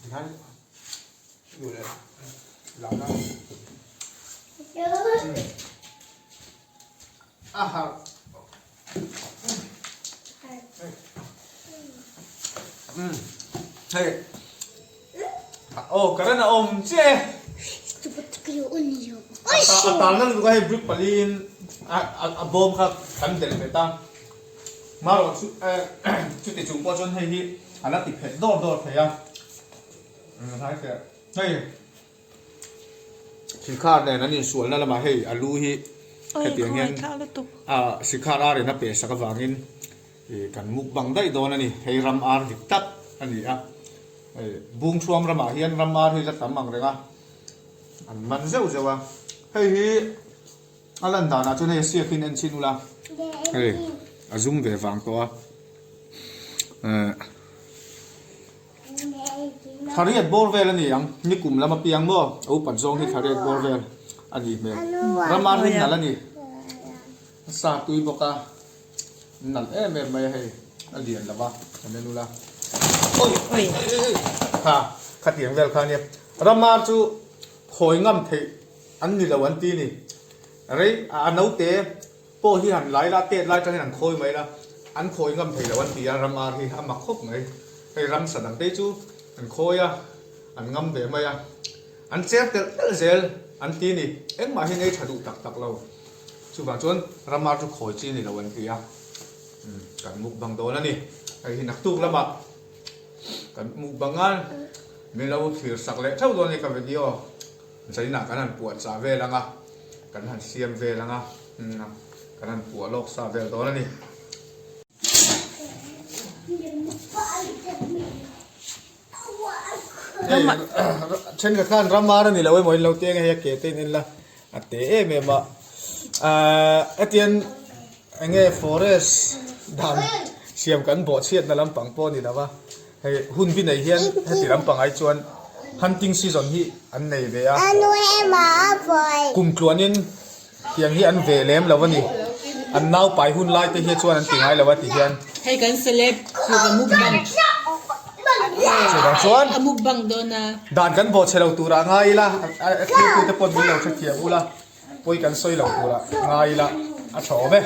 Tikhan duh leh lah la. A harh. Hei. Aw current a awm chiah e. A talna lutuk a hei brick paliin a bawm kha kan delh ve ta. Marawh chu chuti chung pawh chuan hei hi a la ti phet dawr dawr thei a. Hei. Sikhar nen an insualna lamah hei a lu hi hetiang hian Sikhar ar in a pe sak avangin kan mukbang daih dawn a ni. Hei ram ar dik tak a ni a, hei Bungthuam ramah hian ram ar hi la tam ang reng a, an man zeuh zeuh a. Hei hi a lan danah chuan hei a siak in en chhin ula, hei a zum ve vang tawh a. Thariat bawr vel a ni ang, nikum lam apiang maw? A upat zawng hi thariat bawr vel a nih hmel. Ramar hi nalh a ni, a sa tui bawk a, nalh em em mai a hei, a lian lo va, kan en ula. Awi! Kha, khatiang vel kha a nia. Ramar chu khawi ngam theih an ni lo an ti a ni. Rei, a naute. Pawh hi han lai la, tet lai tangin an khawi mai la, an khawi ngam thei lo an ti a, ram ar hi a mak khawp mai. Hei ramsa dang te chu an khawi a, an ngam ve mai a, an cher telh telh zel an ti ni, engmah hi nei tha duh tak tak lo. Chuvang chuan ram ar chu khawi chi ni lo an ti a, kan mukbang dawn a ni. Hei hi naktuk lamah kan mukbang a, min lo thlir sak leh theuh dawn a ni ka video. Zainah kan han puah chah vel ang a, kan han siam vel ang a, kan han puah lawk sa vel dawn a ni. Hei thenkhat khan ramar a ni lo emaw in lo ti ang e hei a ke te in en la a te em em a ahh hetiang eng nge forest dan siam kan bawhchhiatna lampang pawh a ni lo va. Hei hun bi nei hian heti lampang ai chuan hunting season hi an nei ve a, kum tluanin tiang hi an ve lem lo a ni, an nau pai hun lai te hi chuan an ti ngai lo a ti hian. Hei kan celeb chu a mukbang. Chuvang chuan a mukbang dawn a. Dan kan bawh chhe lo turah ngai ila, a thiltute pawh min lo hrethiam ula, pawi kan sawi lo turah ngai ila a tha awm e.